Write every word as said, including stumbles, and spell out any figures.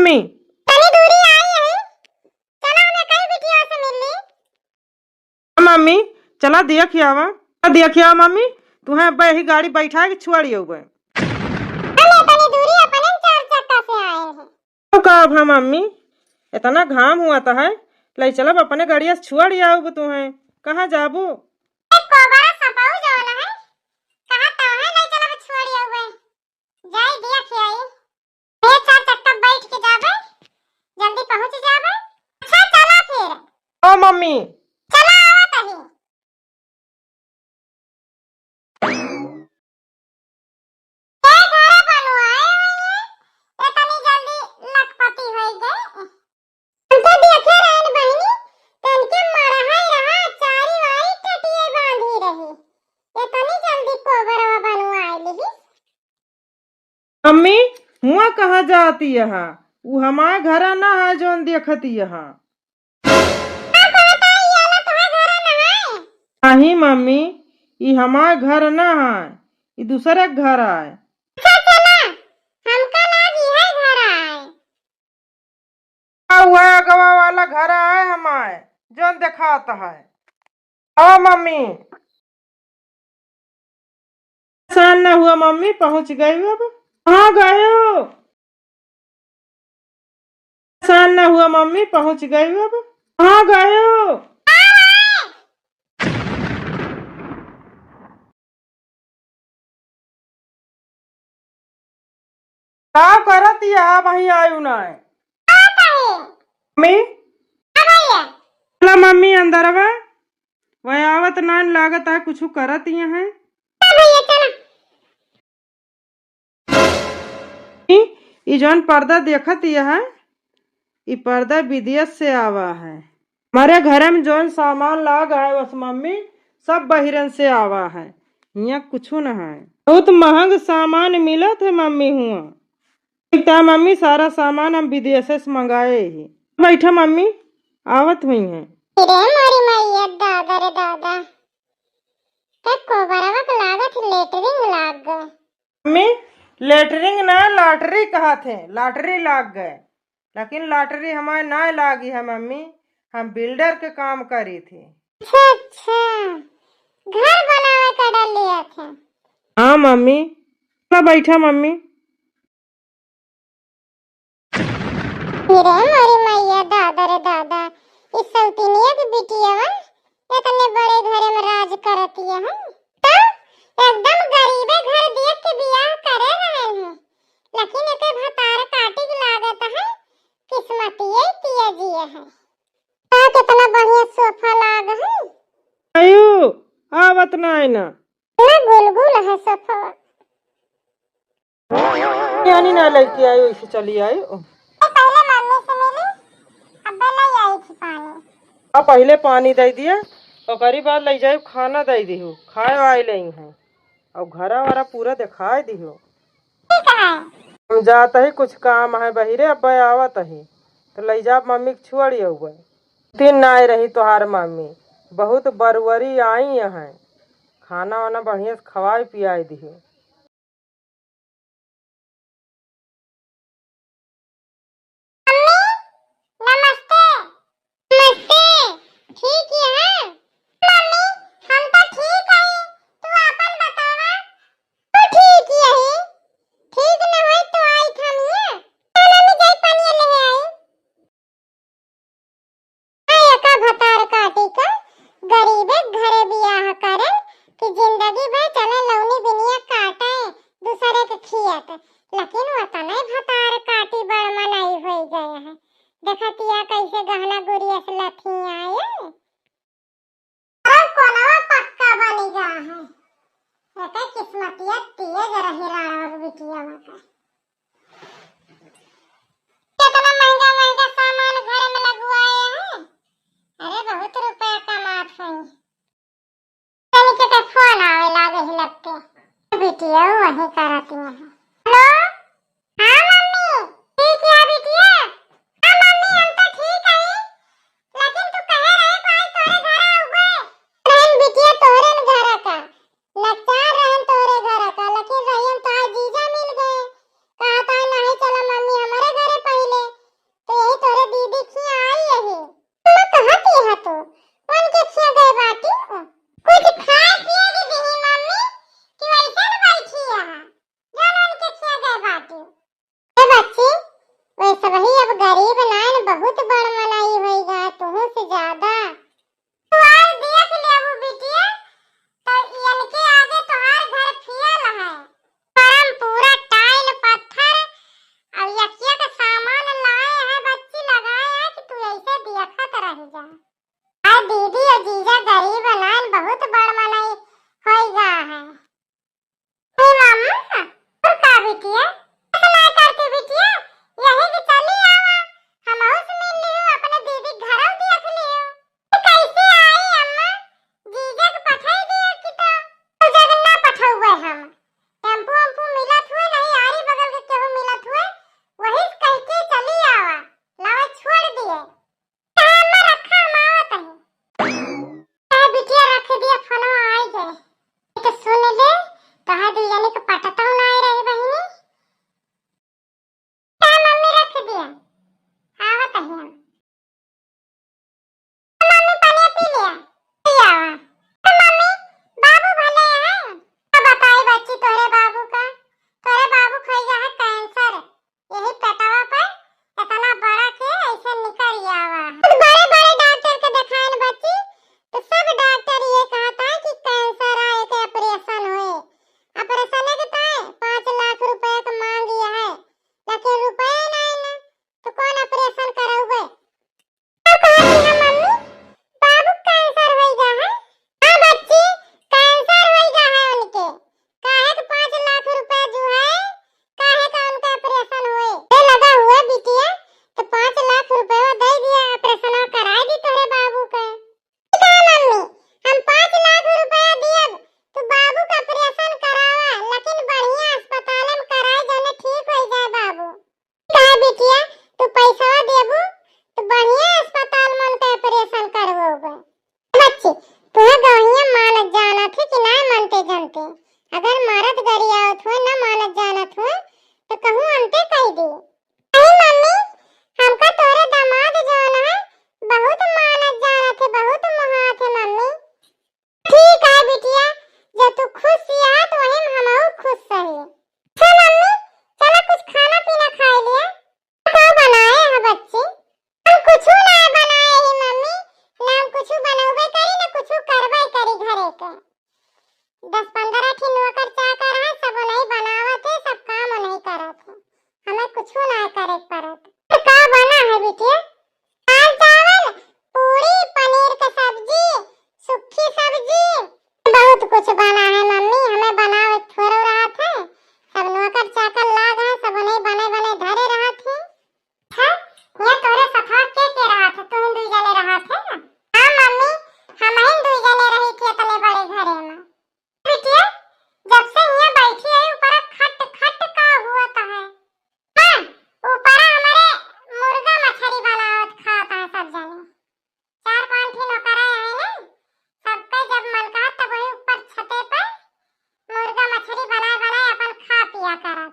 मम्मी। तनी दूरी आई है, चला हमें कई बिटिया से मिल ली। हाँ मम्मी, चला देख आवा। चला देख आवा मम्मी, तुहें अब्बे यही गाड़ी बैठा के छोड़ आउबे। अरे तनी दूरी अपने चार चक्का से आए हैं। तो का अब हम मम्मी, इतना घाम हुआ तो है, ले चलब अपने गड़िया से छोड़ आउब तुहें। कहाँ जाबू? एक कोबरा सपाऊ जौन है, कहाँ तो है, ले चलब छोड़ आउबे। जाई देख आई। ये चार चक्का बैठ के जाबे, जल्दी पहुँच जाबे। अच्छा चला फिर। ओ मम्मी। चला आवत ही। ए घरे बनवाए हुई है, इतनी जल्दी लखपति होई गई। हम तो देखे रहन बहिनी, तनके मरहई रहा, चारी वारी टटिए बांधी रही। इतनी जल्दी कोबरवा बनवाए लिहिस। मम्मी, हुआ कहाँ जाती है? उ हमार घर ना है जौन देखती है। का कहता है, ये वाला तुम्हार घर ना है? नहीं मम्मी, ई हमार घर ना है, ई दूसरे के घर है। अच्छा चला, हमका लागी है घर आए। आ, वह अगवा वाला घर आए हमार, जौन देखात है। आ मम्मी। परेशान ना हुआ मम्मी, पहुँच गई अब। कहाँ गयो? परेशान ना हुआ मम्मी, पहुँच गई अब। कहाँ गयो? का करत या वहीं आयु ना है? मम्मी? चला मम्मी अंदरवा, वह आवत ना लागत है, कुछ करत या है। ई, ई जौन पर्दा देखत यह है, ई पर्दा विदेश से आवा है। हमारे घर में जौन सामान लाग है, बस मम्मी, सब बहिरन से आवा है, हियाँ कुछ न है। बहुत महंग सामान मिलत है मम्मी हुआ। ठीक था मम्मी, सारा सामान हम विदेश से मंगाए ही। बैठा मम्मी, आवत हुई हैं। रे मोरी मैया, दादा रे दादा, ते कोबरवा के लागत लेटरिन लाग गए। मम्मी, लेटरिन ना, लॉटरी कहत है, लॉटरी लाग गए। लेकिन लॉटरी हमारे ना लागी है मम्मी, हम बिल्डर के काम करी थी। अच्छा, अच्छा, घर बनावे का डर लिया था। हाँ मम्मी, चला बैठा मम्मी। रे मोरी मैया, दादा रे दादा, ई सौतिनिया के बिटियावा इतने बड़े घरे में राज करतिया है। तो एकदम गरीबे घर देख के बियाह करे रहे हैं, लेकिन एके भतार काटी के लागत है, किस्मतिये तिया जिया है। का कितना बढ़िया सोफा लाग है। आयु, आवत ना है ना। ना गुलगुल है सोफा। पानी ना लेके आयो, इसे चली आयो। ए, पहले मम्मी से मिली, अब्बे ले आई थी पानी। अब पहले पानी दे दिए, ओकरी बाद ले जाए खाना दे दिहो, खाए वाए ले हैं। और घरा वरा पूरा दिखाए दिहो। ठीक है। हम जात ही, कुछ काम है बहिरे, अब्बे आवत ही, तो ले जा मम्मी के छुआड़ी अउबे। तीन नाई रही तोहार मम्मी, बहुत बरुअरी आई हैं, खाना वाना बढ़िया से खवाए पियाए दिहो। मम्मी, नमस्ते। नमस्ते, ठीक है? मम्मी, हम तो ठीक है, तू आपन बतावा। तू ठीक है? ठीक न होई तो आई खानिए। चल मम्मी, जाई पानी ले आई। एका भतार काटी का गरीबे घरे बियाह करे कि जिंदगी भर चले लौनी बिनिया काटे दूसरे के खियत, लेकिन वतने भतार काटी बड़ मनई होई गए है। देखतिया कैसे गहना गुरिया से लथियाए। अरे कोलवा पक्का बनी गा है। एके किस्मतिया तेज रही राणा के बिटिया में का। कितना महंगा महंगा सामान घर में लगवाए हैं। अरे बहुत रुपया कमात हैं। तनी के तो फोन आवे लागे ही लगते। बिटिया वही करती हैं। हेलो। हाँ मम्मी, ठीक है बिटिया। हाँ मम्मी, हम तो ठीक है, लेकिन तू कहे रहे कि आज तोरे घर आउबे। रहन बिटिया तोरे न घर का, लाचार रहन तोरे घर का, लेकिन रहियन तो आज जीजा मिल गए। कहा था नहीं, चलो मम्मी हमारे घरे पहले। अगर मरद गरियावत हुए, ना मानत जानत हुए, तो कहूँ अंते कह दी। अरे मम्मी, हमका तोरे दामाद जौन है, बहुत मानत जानत है, बहुत मोहात है मम्मी। ठीक है बिटिया, जब तू खुश हिया तो वही में हमहू खुश रही। अच्छा मम्मी, चला कुछ खाना पीना खाए लिया। का बनाए है बच्ची? हम कुछ ना बनाए ही मम्मी, ना हम कुछ बनौबे करी, ना कुछ करबे करी घरे के। दस पन्द्रह ठी नौकर चाकर है, सब उन्हीं बनावत है, सब काम उन्हीं करत है, हमें कुछ ना करे के पड़त। तो का बना है बिटिया? दाल चावल, पूरी, पनीर के सब्जी, सूखी सब्जी, बहुत कुछ बना है मम्मी, हमें बनावे थोड़ो रहत है, सब नौकर चाकर लाग है, सब उन्हीं बने बने धरे रहत है। अच्छा, ये तोरे सथवा के के रहत है? तुम दुई जने रहत है ना? हाँ मम्मी, हम ही दुई जने रही थी इतने बड़े घरे में। बिटिया, जब से यहाँ बैठी है, ऊपर खट खट का हुआ तो है। हाँ, ऊपर हमारे मुर्गा मछली बनावत खात है सब जने। चार पांच ठे नौकर आए हैं ना, सबके जब मन कहा तब वही ऊपर छते पर मुर्गा मछली बनाए बनाए अपन खा पिया करा।